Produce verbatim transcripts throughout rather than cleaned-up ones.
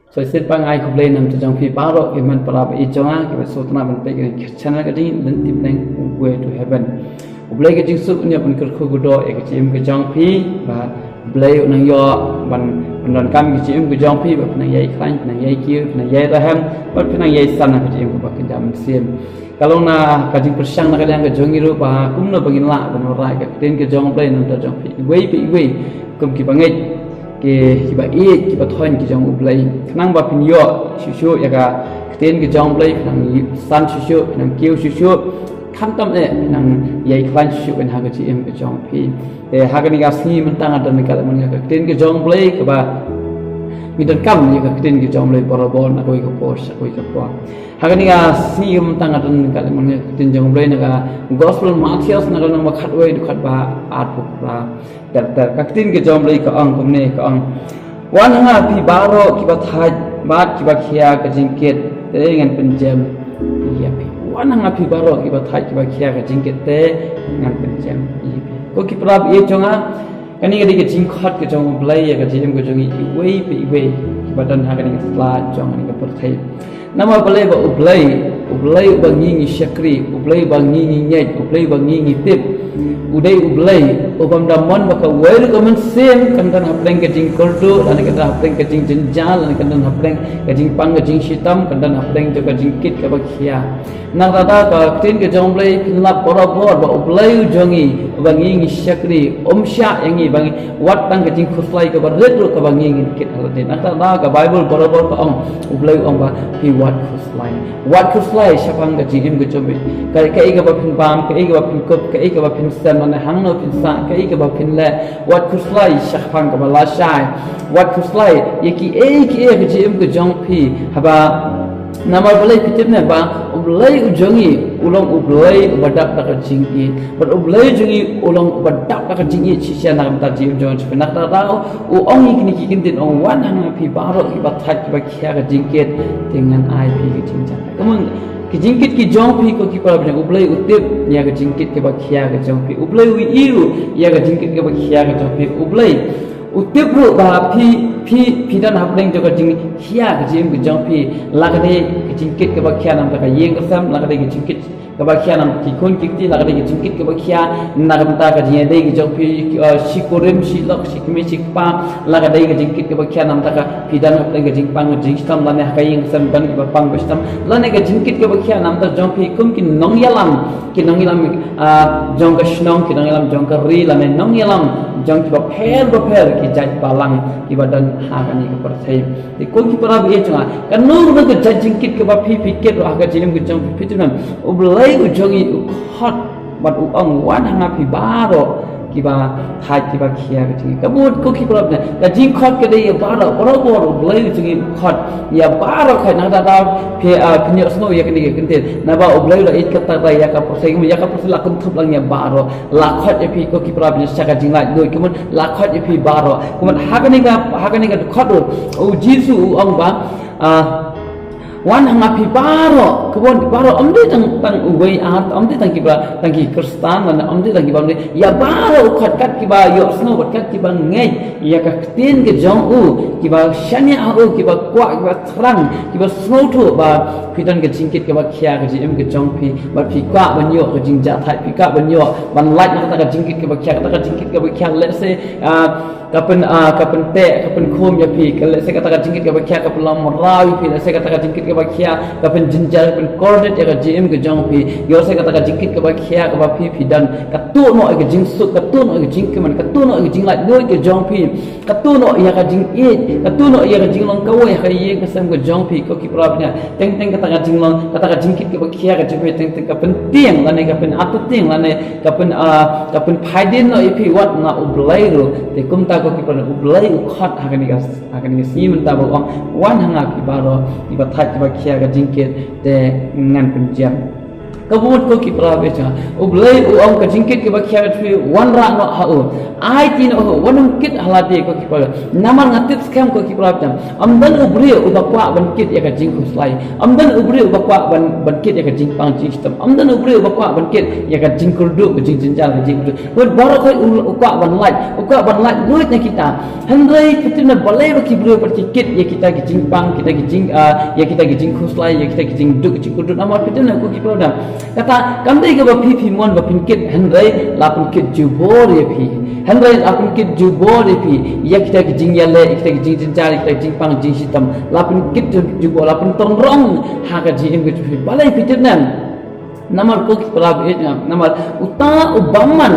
Sngewsih ba nga ai khublei na ka bynta jong phi baroh ki hynmen para ba ïeit jong nga kiba sngewtynnat ban peit ïa ka channel ka jong ngi Lynti Bneng, Way to Heaven. U Blei ka jingsuk un ïa ban kyrkhu kyrdoh ïa ka jingim ka jong phi, bad U Blei u nang ïoh ban, ban donkam ïa ka jingim ka jong phi, bad phi nang ïai khlaiñ, phi nang ïai kiew, phi nang ïai rhem, bad phi nang ïai san ha ka jingim kaba kynja mynsiem. Ka long na ka jingpyrshang na ka liang ka jong ngi ruh ba kumno ba ngin lah ban wanrah ïa ka ktien ka jong U Blei na ka bynta jong phi iwei pa iwei, kum kiba ngeit, ki, kiba ïeit, kiba thoiñ ki jong U Blei. Khnang ba phin ïoh shuh shuh ïa ka ktien ka jong U Blei, phin nang san shuh shuh, phin nang kiew shuh shuh, khamtam eh phin nang ïai khlaiñ shuh shuh ha ka jingim ka jong phi. Te ha kane ka sngi mynta nga don ryngkat lem bad nga ka ktien ka jong U Blei kaba ngi donkam ïa ka ktien ka jong U Blei barabor na kawei ka por sha kawei ka por. Ha kane ka sngi mynta nga don ryngkat lem bad nga ka ktien jong U Blei na ka Gospel Mathaios na ka lynnong ba khatwei, dkhot ba arphew phra. Ter ter ka ktien ka jong U Blei ka ong kumne, ka ong: Wan ha nga phi baroh kiba thait bad kiba khia ka jingkit, te ngan pynjem ïa phi. Wan ha nga phi baroh kiba thait kiba khia ka jingkit, te ngan pynjem ïa phi. Ko ki para ba ïeit jong nga, kane ka dei ka jingkhot ka jong U Blei ïa ka jingim ka jong ngi iwei pa iwei kiba don ha kane ka sla jong kane ka pyrthei. Namar balei? Ba U Blei, U Blei uba ngi ngi shakri, U Blei uba ngi ngi ngeit, U Blei uba ngi ngi tip, u dei U Blei u bym da mon ba kawei ruh ka mynsiem kan don hapdeng ka jingkyrduh, lane kan don hapdeng ka jingjynjar, lane kan don hapdeng ka jingpang ka jingshitom, kan don hapdeng jong ka jingkit kaba khia. Nangta da ka ktien ka jong U Blei phin lap barabor ba U Blei u jong ngi uba ngi ngi shakri um shah ïa ngi ba ngi wat tang ka jingkhuslai kaba rit ruh kaba ngi ngin kit ha lade. Nangta da ka Baibl barabor ka ong, U Blei u ong ba phi wat khuslai. Wat khuslai shaphang ka jingim ka jong phi. Ka, kaei kaba phin bam, kaei kaba phin kup, kaei kaba phin sem, lane hangno phin sah, kaei kaba phin leh. Wat khuslai shaphang kaba lashai. Wat khuslai ïa kiei kiei ka jingim ka jong phi. Haba namar balei phi tip ne ba U Blei u jong ngi u long U Blei uba dap da ka jingïeit. Bad U Blei u jong ngi u long uba dap da ka jingïeit shisha na ka bynta jingim jong ngi. Nangta da u ong ïa kine ki kyntien, ong: Wan ha nga phi baroh kiba thait kiba khia ka jingkit, te ngan ai phi ka jingjynjar. Kumno ka jingkit ka jong phi, ko ki para ba ïeit, U Blei u tip ïa ka jingkit kaba khia ka jong phi. U Blei u ïohi ïa ka jingkit kaba khia ka jong phi. U Blei u tip ruh ba phi, phi, phi don hapdeng jong ka jingkhia ka jingim ka jong phi. La ka dei ka jingkit kaba khia namar ka ïing ka sem, la ka dei ka jingkit kaba khia namar ki khun ki kti, la ka dei ka jingkit kaba khia na ka bynta ka jingïadei ka jong phi, eh, shi kurim shi lok, shi kmie shi kpa, la ka dei ka jingkit kaba khia namar ka phi don hapdeng ka jingpang ka jingshitom, lane ha ka ïing ka sem don kiba pang ba shitom, lane ka jingkit kaba khia namar jong phi kum ki nongïalam, ki nongïalam, ah, jong ka shnong, ki nongïalam jong ka ri, lane nongïalam jong kiba pher ba pher ki jait balang kiba don ha kane ka pyrthei. Te ko ki para ba ïeit jong nga, kano kano ka jait jingkit kaba phi phi kit ruh ha ka jingim ka jong phi, phi tip ne, U Blei u jong ngi u khot bad u ong: Wan ha nga phi baroh kiba thait kiba khia ka jingkit. Ka mut ko ki para ba ïeit, ka jingkhot ka dei ïa baroh, barabor U Blei u jong ngi u khot ïa baroh. Khnang da da phi, ah, phin ïohsngew ïa kane ka kyntien, naba U Blei u la ïeit katta katta ïa ka pyrthei, ïa ka pyrthei la kynthup lang ïa baroh. La khot ïa phi ko ki para ba ïeit sha ka jinglaitluid, kumno la khot ïa phi baroh. Kumno ha kane ka, ha kane ka dkhot ruh U Jisu u ong ba, ah, wan ha nga phi baroh, kumno baroh, ym dei tang, tang uwei ar, ym dei tang kiba, tang ki Khristan, lane ym dei tang kiba, ym dei, ïa baroh u khot, kat kiba ïohsngew bad kat kiba ngeit ïa ka ktien ka jong u, kiba shaniah ha u, kiba kwah, kiba thrang, kiba sngewthuh ba phi don ka jingkit kaba khia ka jingim ka jong phi, bad phi kwah ban ïoh ka jingjahthait, phi kwah ban ïoh ban lait na kata ka jingkit kaba khia, kata ka jingkit kaba khia, let's say, ah, ka pyn, ah, ka pynteh, ka pynkhum ïa phi, ka, let's say, kata ka jingkit kaba khia ka pynlong mraw ïa phi, let's say, kata ka jingkit kaba khia ka pynjynjar, ka pynkordit ïa ka jingim ka jong phi, ïoh, let's say, kata ka jingkit kaba khia kaba phi phi don, ka tuh noh ïa ka jingsuk, ka tuh noh ïa ka jingkmen, ka tuh noh ïa ka jinglaitluid ka jong phi, ka tuh noh ïa ka jingïeit, ka tuh noh ïa ka jinglong kawei ha ka ïing ka sem ka jong phi, ko ki para ba ïeit. Teng teng kata ka jinglong, kata ka jingkit kaba khia ka jong phi, teng teng ka pyntieng lane ka pynartatien lane ka pyn, ah, ka pynphai dien noh ïa phi wat na U Blei ruh. Te kumta ko ki para, U Blei u khot ha kane ka, ha kane ka sngi mynta ba u ong: Wan ha nga phi baroh kiba thait kiba khia ka jingkit, te ngan pynjem. Ka bamut ko ki para bangeit jong nga. U Blei u ong ka jingkit kaba khia ka jong phi wanrah noh ha u. Aiti noh ha u, wat nym kit ha lade ko ki para. Namar nga tip skhem ko ki para bangeit jong nga. Ym don u briew uba kwah ban kit ïa ka jingkhuslai. Ym don u briew uba kwah ban, ban kit ïa ka jingpang jingshitom. Ym don u briew uba kwah ban kit ïa ka jingkyrduh, ka jingjynjar, ka jingkyrduh. Wat baroh khoit u, u kwah ban lait, u kwah ban lait luid na kita. Hynrei phi tip ne balei ba ki briew pat ki kit ïa kita ki jingpang, kita ki jing, ah, ïa kita ki jingkhuslai, ïa kita ki jingduk, ki jingkyrduh, namar phi tip ne ko ki para. Kata kam dei kaba phi phi mon ba phin kit, hynrei la pynkit jubor ïa phi. Hynrei la pynkit jubor ïa phi ïa kita ki jingïaleh, ïa kita ki jingjynjar, ïa kita ki jingpang jingshitom. La pynkit jubor, la pyntynrong ha ka jingim ka jong phi. Balei phi tip ne? Namar ko ki para bangeit jong nga, namar uta u bymman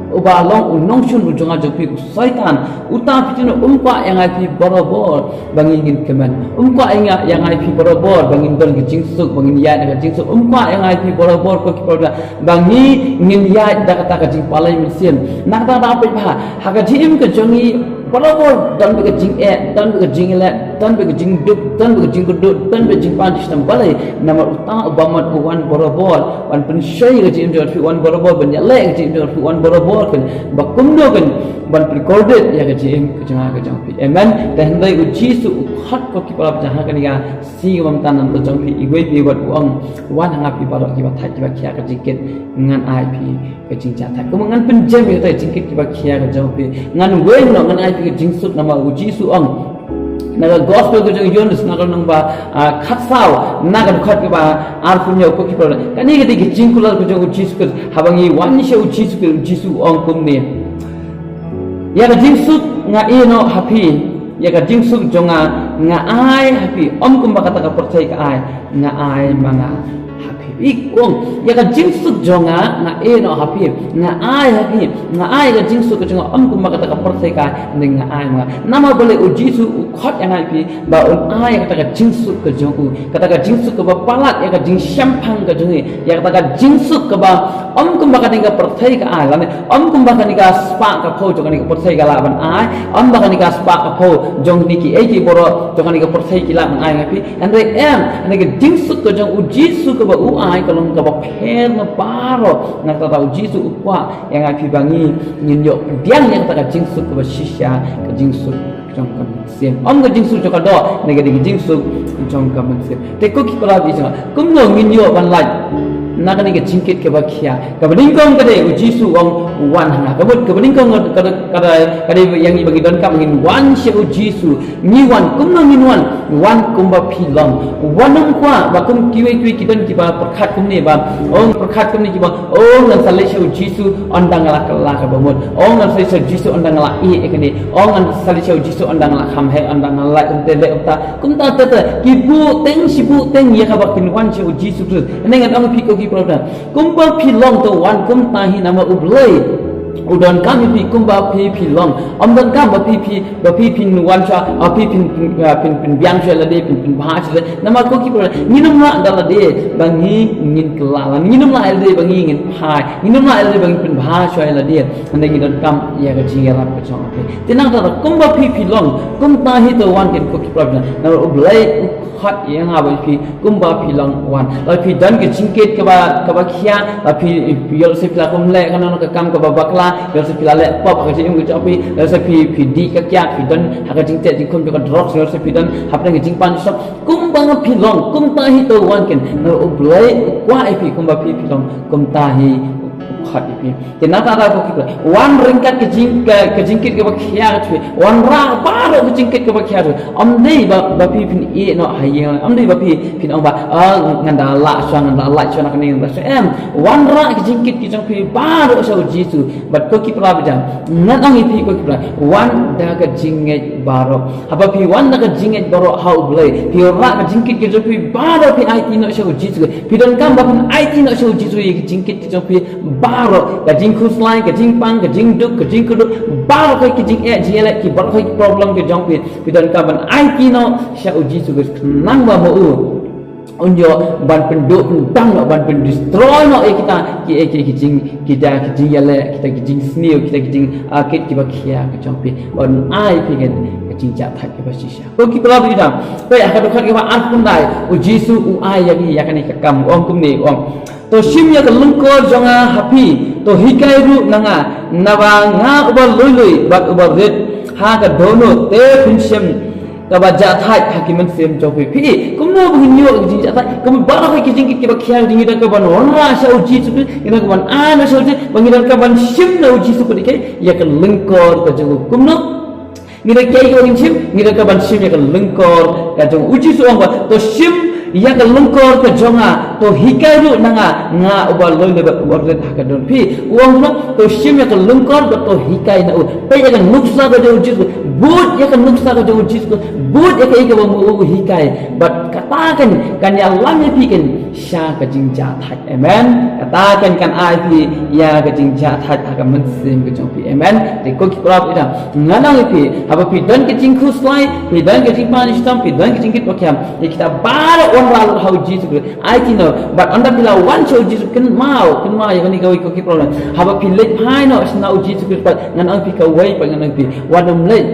uba long u nongshun u jong nga jong phi, u Soitan, uta phi tip ne um kwah ïa nga ïa phi barabor ba ngin, ngin kmen. Um kwah ïa nga, ïa nga ïa phi barabor ba ngin don ka jingsuk, ba ngin ïaid ka jingsuk. Um kwah ïa nga ïa phi barabor ko ki para bangeit jong nga ba ngin, ngin ïaid da kata ka jingpalai mynsiem. Na kata ka daw phi ba ha ka jingim ka jong ngi barabor don bad ka jingeh, don bad ka jingïaleh, don bad ka jingduk, don bad ka jingkyrduh, don bad ka jingpang jingshitom. Balei? Namar uta u bymman u wan barabor ban pynshoi ka jingim jong phi, wan barabor ban ïaleh ka jingim jong phi, wan barabor kan ba kumno kan ban pynkordit ïa ka jingim ka jong nga ka jong phi. Amen. Te hynrei u Jisu u khot ko ki para bangeit jong nga ha kane ka sngi kaba mynta, namar jong phi iwei pa iwei wat u ong, wan ha nga phi baroh kiba thait kiba khia ka jingkit, ngan ai phi ka jingjahthait. Kumba ngan pynjem ïa ka jingkit kiba khia ka jong phi. Ngan weng noh, ngan ai phi ka jingsuk, namar u Jisu u ong na ka gospel ka jong u Ïoannis na ka lynnong ba, ah, khatsaw na ka dkhot kaba arphew hynñiew ko ki para. Kane ka dei ka jingkular ka jong u Jisu Khrist. Haba ngi wan sha u Jisu Khrist, u Jisu u ong kumne. Ïa ka jingsuk nga ïeh noh ha phi. Ïa ka jingsuk jong nga nga ai ha phi. Ym kumba kata ka pyrthei ka ai, nga ai ma nga ha phi. Ïa kong, ïa ka jingsuk jong nga nga ïeh noh ha phi, nga ai ha phi, nga ai ka jingsuk ka jong nga, ym kumba kata ka pyrthei ka ai, nga ai ma nga. Namar balei? U Jisu u khot ïa nga ïa phi ba un ai kata ka jingsuk ka jong u, kata ka jingsuk kaba palat ïa ka jingshemphang ka jong ngi, ïa kata ka jingsuk kaba ym kumba kane ka pyrthei ka ai, lane ym kumba kane ka spah ka phew jong kane ka pyrthei ka lah ban ai, ym ba kane ka spah ka phew jong kine kiei kiei baroh jong kane ka pyrthei ki lah ban ai ha phi. Hynrei em, hynrei ka jingsuk ka jong u Jisu kaba u ai ka long kaba pher na baroh. Na kata u Jisu u kwah ïa nga ïa phi ba ngi ngin ïoh pdiang ïa kata ka jingsuk kaba shisha, ka jingsuk jong ka mynsiem. Ym ka jingsuk jong ka doh, hynrei ka dei ka jingsuk jong ka mynsiem. Te ko ki para bangeit jong nga, kumno ngin ïoh ban lait na kane ka jingkit kaba khia? Kaba nyngkong ka dei u Jisu u ong wan ha nga. Ka mut kaba nyngkong ka, ka, ka dei ïa ngi ba ngi donkam ngin wan sha u Jisu. Ngi wan, kumno ngin wan? Wan kumba phi long. Wat nym kwah ba kum kiwei kiwei ki don kiba pyrkhat kumne ba, oh, pyrkhat kumne kiba, oh, ngan sa leit sha u Jisu ynda nga la kylla kaba mut. Oh, ngan sa leit sha u Jisu ynda nga la ïeh ïa kane. Oh, ngan sa leit sha u Jisu ynda nga la kham heh, ynda nga la lait kumta leh kumta. Kumta te te ki buh teng shi buh teng ïa kaba kin wan sha u Jisu Khrist. Hynrei ngan ong phi ko ki para. Kumba phi long to wan kumta hi, namar u Blei u donkam ïa phi kumba phi phi long. Um donkam ba phi phi, ba phi phin wan sha, ba phi phin, phin, phin, phin biang sha lade, phin, phin bha sha lade. Namar ko ki para, ngin ym lah da lade ba ngi ngin kylla, ngin ym lah da lade ba ngi ngin phai, ngin ym lah da lade ba ngin phin bha sha lade. Hynrei ngi donkam ïa ka jingïarap ka jong phi. Te nangta kumba phi phi long kumta hi to wan kin ko ki para. Namar u Blei u khot ïa nga ba phi kumba phi long wan. Lada phi don ka jingkit kaba, kaba khia, lada phi, phi ïoh lehse phi la kum leh kano kano ka kam kaba bakla, ïoh lehse phi la leh pop ha ka jingim ka jong phi, ïoh lehse phi, phi dih ka kiad, phi don ha ka jingteh jingkhum jong ka drugs, ïoh lehse phi don hapdeng ka jingpang jingshitom. Kumba phi long kumta hi to wan kin. Namar u Blei u kwah ïa phi kumba phi phi long kumta hi u khot ïa phi. Te nangta ko ki para, wan ryngkat ka jing, ka, ka jingkit kaba khia ka jong phi. Wanrah baroh ka jingkit kaba khia ka jong phi. Ym dei ba, ba phi phin ïeh noh ha ïing, ym dei ba phi phin ong ba, ah, ngan da lah shuwa, ngan da lah shuwa na kane, ngan da lah shuwa. Em, wanrah ka jingkit ka jong phi baroh sha u Jisu. Bad ko ki para bangeit jong nga, ngan ong ïa phi ko ki para, wan da ka jingngeit baroh. Haba phi wan da ka jingngeit baroh ha u Blei, phi wanrah ka jingkit ka jong phi baroh, phi aiti noh sha u Jisu. Phi donkam ba phin aiti noh sha u Jisu ïa ka jingkit ka jong phi baroh, ka jingkhuslai, ka jingpang, ka jingduk, ka jingkyrduh, baroh ka jingeh jingïaleh, ki baroh ka problem ka jong phi, phi donkam ban aiti noh sha u Jisu Khrist, khnang ba ma u un ïoh ban pynduh pyndam noh, ban pyndestroy noh ïa kita ki, ki, ki jing, kita ki jingïaleh, kita ki jingsniew, kita ki jing, ah, kit kiba khia ka jong phi, ban ai phi ka jingjahthait kaba shisha. Ko ki para bangeit jong nga, peit ha ka dkhot kaba arphew khyndai, u Jisu u ai ïa ngi ïa kane ka kam, u ong kumne, u ong To shim ïa ka lyngkor jong nga ha phi, to hikai ruh na nga, naba nga uba lui lui bad uba rit ha ka dohnud, te phin shim kaba jah thait ha ki mynsiem jong phi. Phi, kumno ba ngin ïoh ka jingjah thait? Kumno ba la ki jingkit kiba khia jong ngi, da kaban wanrah sha U Jisu Khrist, ngi da kaban ai na sha U Jisu, ba ngi da kaban shim na U Jisu Khrist ïa ka lyngkor ka jong u. Kumno? Ngi da kaei kaban shim, ngi da kaban shim ïa ka lyngkor ka jong u. U Jisu u ong ba, to shim ïa ka lyngkor ka jong nga, to hikai ruh na nga, nga uba lui lui bad uba rit ha ka dohnud. Phi, u ong ba, to shim ïa ka lyngkor bad to hikai na u. Peit ïa ka nuksa ka jong u Jisu, bud ïa ka nuksa ka jong u Jisu, bud ïa kaei kaba u hikai. Bad kata kan, kan ïalam ïa phi kan sha ka jingjah thait. Amen. Kata kan, kan ai phi ïa ka jingjah thait ha ka mynsiem ka jong phi. Amen. Te ko ki para bangeit, ngan ong ïa phi, haba phi don ka jingkhuslai, phi don ka jingpang jingshitom, phi don ka jingkit ba khia, ïa kita baroh wanrah lut ha U Jisu Khrist. Aiti noh, bad ynda phi la wan sha U Jisu, kynmaw, kynmaw ïa kane kawei ko ki para bangeit. Haba phi leit phai noh sha U Jisu Khrist pat, ngan ong ïa phi kawei pat, ngan ong ïa phi, wat nym leit.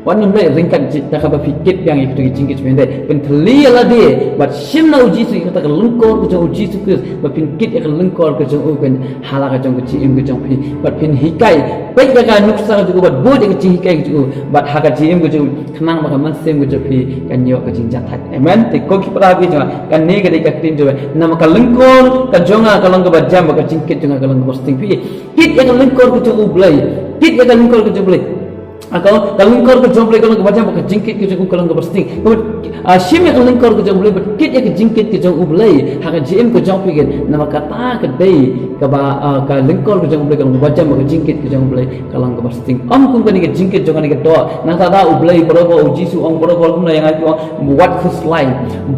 Wat nym leit ryngkat ji-, da kaba phi kit biang ïa kito ki jingkit jingpang. Pynthylli ïa lade bad shim na U Jisu, ïa kata ka lyngkor ka jong U Jisu Khrist, bad phin kit ïa ka lyngkor ka jong u kan ha la ka jong ka jingim ka jong phi. Bad phin hikai, peit ïa ka nuksa ka jong u bad bud ïa ka jinghikai ka jong u, bad ha ka jingim ka jong u, khnang ba ka mynsiem ka jong phi kan ïoh ka jingjah thait. Amen. Te ko ki para bangeit jong nga, kane ka dei ka ktien jong u. Namar ka lyngkor ka jong nga ka long kaba jam bad ka jingkit jong nga ka long kaba sting. Phi kit ïa ka lyngkor ka jong U Blei. Kit ïa ka lyngkor ka jong U Blei. Ka, ka lyngkor ka jong U Blei ka long kaba jam bad ka jingkit ka jong u ka long kaba sting. Ka, ah, shim ïa ka lyngkor ka jong U Blei bad kit ïa ka jingkit ka jong U Blei ha ka jingim ka jong phi kan. Namar kata ka dei kaba, ah, ka lyngkor ka jong U Blei ka long kaba jam bad ka jingkit ka jong U Blei ka long kaba sting. Ym kum kane ka jingkit jong kane ka doh. Nangta da U Blei barabor, U Jisu u ong barabor kumno ïa nga, u ong wat khuslai.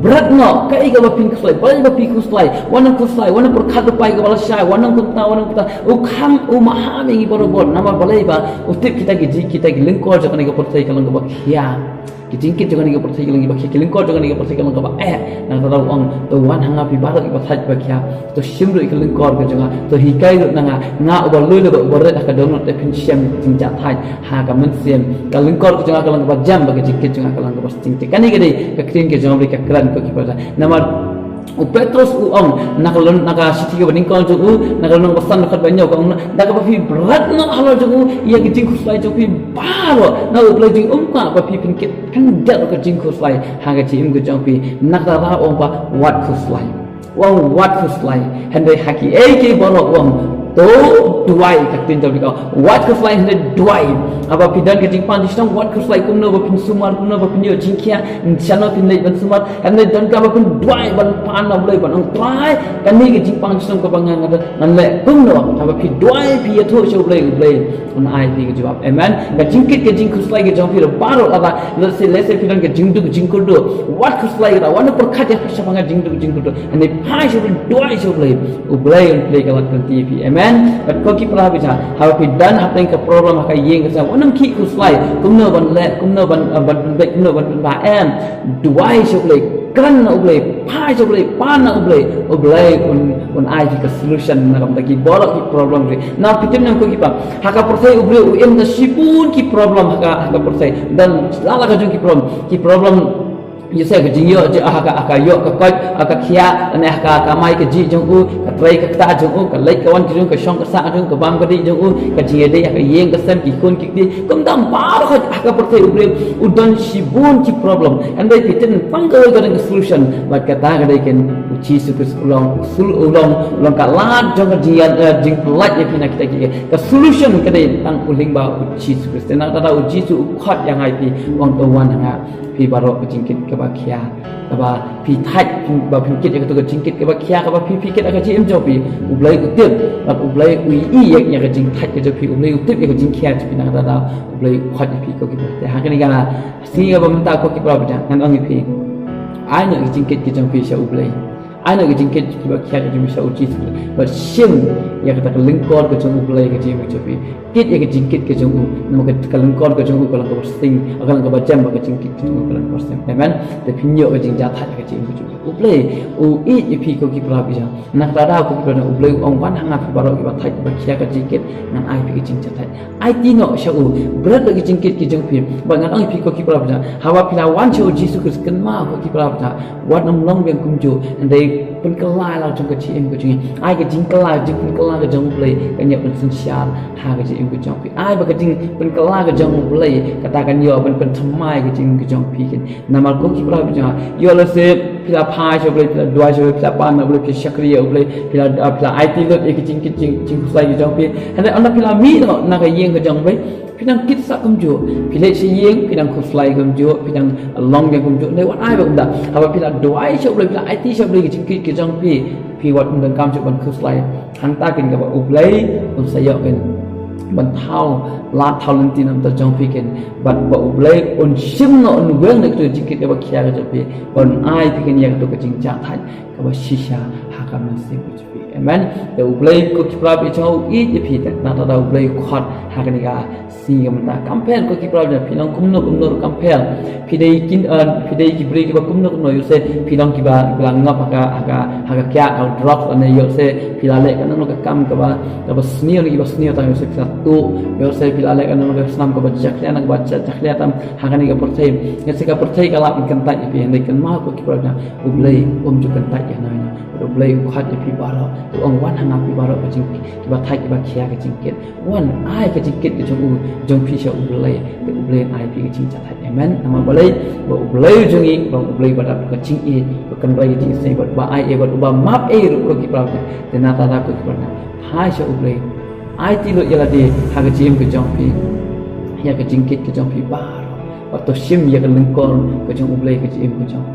Bret noh kaei kaba phin khuslai, balei ba phi khuslai. Wat nym khuslai, wat nym pyrkhat lypa ïa kaba lashai, wat nym kumta, wat nym kumta. U khang, u maham ïa ngi barabor, namar balei ba u tip kita ki ji-, kita ki lyngkor jong kane ka pyrthei ka long kaba khia. Ki jingkit jong kane ka pyrthei ka long kaba khia, ki lyngkor jong kane ka pyrthei ka long kaba eh. Nangta da u ong, to wan ha nga phi baroh kiba thait kiba khia. To shim ruh ïa ka lyngkor ka jong nga, to hikai ruh na nga, nga uba lui lui bad uba rit ha ka dohnud, te phin shem jingjah thait ha ka mynsiem. Ka lyngkor ka jong nga ka long kaba jam bad ka jingkit jong nga ka long kaba sting. Te kane ka dei ka ktien ka jong U Blei ka kren ko ki para. Namar u Petros u ong, na ka lyn, na ka shithi kaba nyngkong jong u, na ka lynnong ba san, na ka khat ba hynñiew ka ong, da kaba phi bret noh halor jong u ïa ki jingkhuslai jong phi baroh, na U Blei u jingum kwah ba phi phin kit khyndiat ka jingkhuslai ha ka jingim ka jong phi. Nangta da u ong ba wat khuslai. U ong wat khuslai. Hynrei ha kiei kiei baroh u ong to duwai, ka ktien jong phi ka ong wat khuslai hynrei duwai. Haba phi don ka jingpang jingshitom wat khuslai kumno ba phin sumar, kumno ba phin ïoh jingkhia, shano phin leit ban sumar. Hynrei don kaba phin duwai ban pan na U Blei ban ong Trai, kane ka jingpang jingshitom kaba nga, nga don ngan leh kumno. Haba phi duwai phi ïathuh sha U Blei, U Blei un ai phi ka jubab. Amen. Ka jingkit ka jingkhuslai ka jong phi baroh lada, let's say, let's say phi don ka jingduk jingkyrduh, wat khuslai, wat nym pyrkhat ïa ka shaphang ka jingduk jingkyrduh. Hynrei phai sha U Blei, duwai sha U Blei. U Blei un plie ka lad ka lynti ïa phi. Amen. Bad ko ki para bangeit, haba phi don hapdeng ka problem ha ka ïing ka sem, wat nym khih khuslai kumno ban leh, kumno ban, ban pynbeit, kumno ban pynbha, em. Duwai sha U Blei, kren na U Blei, phai sha U Blei, pan na U Blei. U Blei un, un ai phi ka solution na ka bynta ki baroh ki problem ri. Na phi tip ne em ko ki para, ha ka pyrthei U Blei u im da shibun ki problem ha ka, ha ka pyrthei. Don la la ka jong ki problem, ki problem ïa se ka jingïoh, ha ka, ha ka ïoh ka koit, ha ka khia, ne ha ka kamai kajih jong u, ka trei ka ktah jong u, ka leit ka wan jong u, ka shong ka sah jong u, ka bam ka dih jong u, ka jingïadei ha ka ïing ka sem, ki khun ki kti, kumta baroh ha ka pyrthei U Blei u don shibun ki problem. Hynrei phi tip tang kawei ka don ka solution, bad kata ka dei kan U Jisu Khrist u long, u long, u long ka lad jong ka jingïa, eh, jingpyllait ïa phi na kita ki. Ka solution ka dei tang u lyngba U Jisu Khrist. Te nangta da U Jisu u khot ïa nga ïa phi, u ong to wan ha nga phi baroh ka jingkit kaba khia, kaba phi thait, ba phin kit ïa kato ka jingkit kaba khia, kaba phi, phi kit ha ka jingim jong phi. U Blei u tip, bad U Blei u ïohi ïa ka jingthait ka jong phi, U Blei u tip ïa ka jingkhia jong phi, nangta da U Blei u khot ïa phi ko ki para. Te ha kane ka sngi kaba mynta ko ki para bangeit, ngan ong ïa phi, ai noh ka jingkit ka jong phi sha U Blei. Ai noh ka jingkit kiba khia ka jong phi sha U Jisu Khrist. Bad shim ïa kata ka lyngkor ka jong U Blei ha ka jingim ka jong phi. Kit ïa ka jingkit ka jong u. Namar ka, ka lyngkor ka jong u ka long kaba sting, ka long kaba jam bad ka jingkit ka jong u ka long kaba sting. Amen. Te phin ïoh ka jingjah thait ha ka jingim ka jong u. U Blei u ïeit ïa phi ko ki para bangeit. Nangta da ko ki para, U Blei u ong wan ha nga phi baroh kiba thait kiba khia ka jingkit, ngan ai phi ka jingjah thait. Aiti noh sha u, bret lut ka jingkit ka jong phi. Bad ngan ong ïa phi ko ki para bangeit, haba phi la wan sha U Jisu Khrist, kynmaw ko ki para bangeit, wat nym long biang kumjuh. Hynrei pynkylla la jong ka jingim ka jong ngi. Ai ka jingkylla, jingpynkylla ka jong U Blei kan ïoh pynsynshar ha ka jingim ka jong phi. Ai ba ka jingpynkylla ka jong U Blei kata kan ïoh ban pynthymmai ka jingim ka jong phi kan. Namar ko ki para bangeit, ïoh lehse phi la phai sha U Blei, phi la duwai sha U Blei, phi la pan na U Blei, phi shakri ïa U Blei, phi la, phi la aiti lut ïa ka jingkit jing, jingkhuslai ka jong phi. Hynrei ynda phi la mih noh na ka ïing ka jong U Blei, phi dang kit sa kumjuh. Phi leit sha ïing, phi dang khuslai kumjuh, phi dang long ïa kumjuh. Hynrei wat ai ba kumta. Haba phi la duwai sha U Blei, phi la aiti sha U Blei ka jingkit ka jong phi, phi wat ym donkam shuh ban khuslai. Hangta kan kaba U Blei un sa ïoh kan ban thaw lad thaw lynti na ka bynta jong phi kan. Bad ba U Blei un shim noh, un weng noh ïa ka jingkit kaba khia ka jong phi. Ban ai phi kan ïa ka jingjahthait kaba shisha ha ka mynsiem ka jong phi. Amen. Te U Blei ko ki para bangeit u ïeit ïa phi, te nangta da U Blei u khot ha kane ka sngi ka mynta. Kam pher ko ki para bangeit, phi long kumno kumno ruh kam pher. Phi dei kin, eh, phi dei ki briew kiba kumno kumno, ïoh lehse phi long kiba, kiba la ngop ha ka, ha ka, ha ka kiad, ha ka drugs, lane ïoh lehse phi la leh kano kano ka kam kaba, kaba sniew ne kiba sniew tam, ïoh lehse phi la tuh, ïoh lehse phi la leh kano kano ka snam kaba jakhlia ne kaba jakhlia tam ha kane ka pyrthei. Ïoh lehse ka pyrthei ka lah ban kyntait ïa phi, hynrei kynmaw ko ki para bangeit, U Blei um ju kyntait ïa no ïa no. U Blei u khot ïa phi baroh, u ong wan ha nga phi baroh ka jing, kiba thait kiba khia ka jingkit. Wan ai ka jingkit ka jong u, jong phi sha U Blei, te U Blei un ai phi ka jingjahthait. Amen. Namar balei? Ba U Blei u jong ngi u long U Blei ba dap ka jingïeit, ba kynrei ka jingisynei, bad ba ai ei, bad uba map ei ruh ko ki para bangeit. Te nangta da ko ki para bangeit, phai sha U Blei. Aiti lut ïa lade ha ka jingim ka jong phi, ïa ka jingkit ka jong phi baroh. Bad to shim ïa ka lyngkor ka jong U Blei ha ka jingim ka jong phi.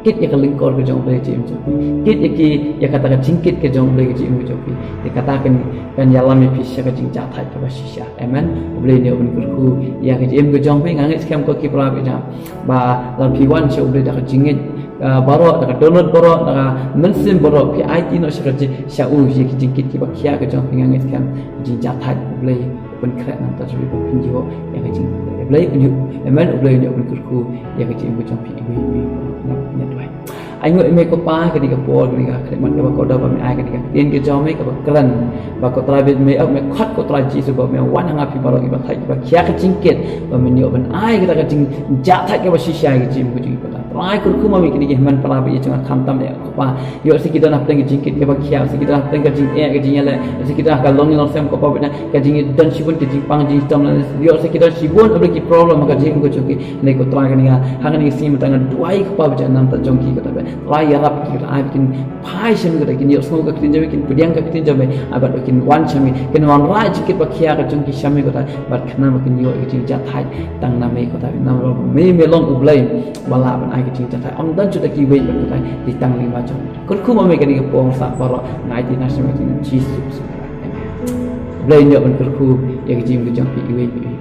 Kit ïa ka lyngkor ka jong U Blei ha ka jingim jong phi. Kit ïa ki, ïa kata ka jingkit ka jong U Blei ha ka jingim ka jong phi. Te kata kan, kan ïalam ïa phi sha ka jingjahthait kaba shisha. Amen. U Blei un ïoh ban kyrkhu ïa ka jingim ka jong phi. Nga ngeit skhem ko ki para bangeit, ba lada phi wan sha U Blei da ka jingngeit, ah, baroh, da ka dohnud baroh, da ka mynsiem baroh, phi aiti noh sha ka jing, sha u, ïa ki jingkit kiba khia ka jong phi, nga ngeit skhem ka jingjahthait U Blei un pynkhreh na ka bynta jong phi, ba phin ïoh ïa ka jing, U Blei un ïoh, amen, U Blei un ïoh ban kyrkhu ïa ka jingim ka jong phi iwei iwei. Ngin ïa duwai. Ai nguh ïa me ko Pa, kane ka por, kane ka khyllipmat kaba kordor ba me ai, kane ka ktien ka jong me kaba kren. Ba ko Trai, bad me ong, me khot ko Trai Jisu ba me wan ha nga phi baroh kiba thait kiba khia ka jingkit, ba men ïoh ban ai kata ka jingjahthait kaba shisha ha ka jingim ka jong phi. Trai kyrkhu ma me kine ki hynmen para bangeit jong nga, khamtam eh ko Pa. Ïoh lehse ki don hapdeng ka jingkit kaba khia, ïoh lehse ki don hapdeng ka jingeh ka jingïaleh, ïoh lehse ki don ha ka longïing longsem ko Pa, bad ka jingdon shibun ka jingpang jingtom, ïoh lehse ki don shibun ki problem ha ka jingim ka jong ki. Hynrei ko Trai kane ka, ha kane ka sngi mynta nga duwai ko Pa, ba jan na ka bynta jong ki ko Trai, Trai ïarap ki ko Trai, ai ba kin phai sha me ko Trai, kin ïohsngew ka ktien jong me, kin pdiang ka ktien jong me, ai bad ba kin wan sha me, kin wanrah jingkit ba khia ka jong ki sha me ko Trai, bad khnang ba kin ïoh ka jingjahthait tang na me ko Trai, namar ba me, me long U Blei ba lah ban ai ka jingjahthait. Ym don shuh da kiwei pat ko Trai, dei tang lyngba jong me. Kyrkhu ma me kane ka por sha baroh, nga aiti na ka bynta jong U Jisu Khrist. Amen. U Blei un ïoh ban kyrkhu ïa ka jingim ka jong phi iwei pa iwei.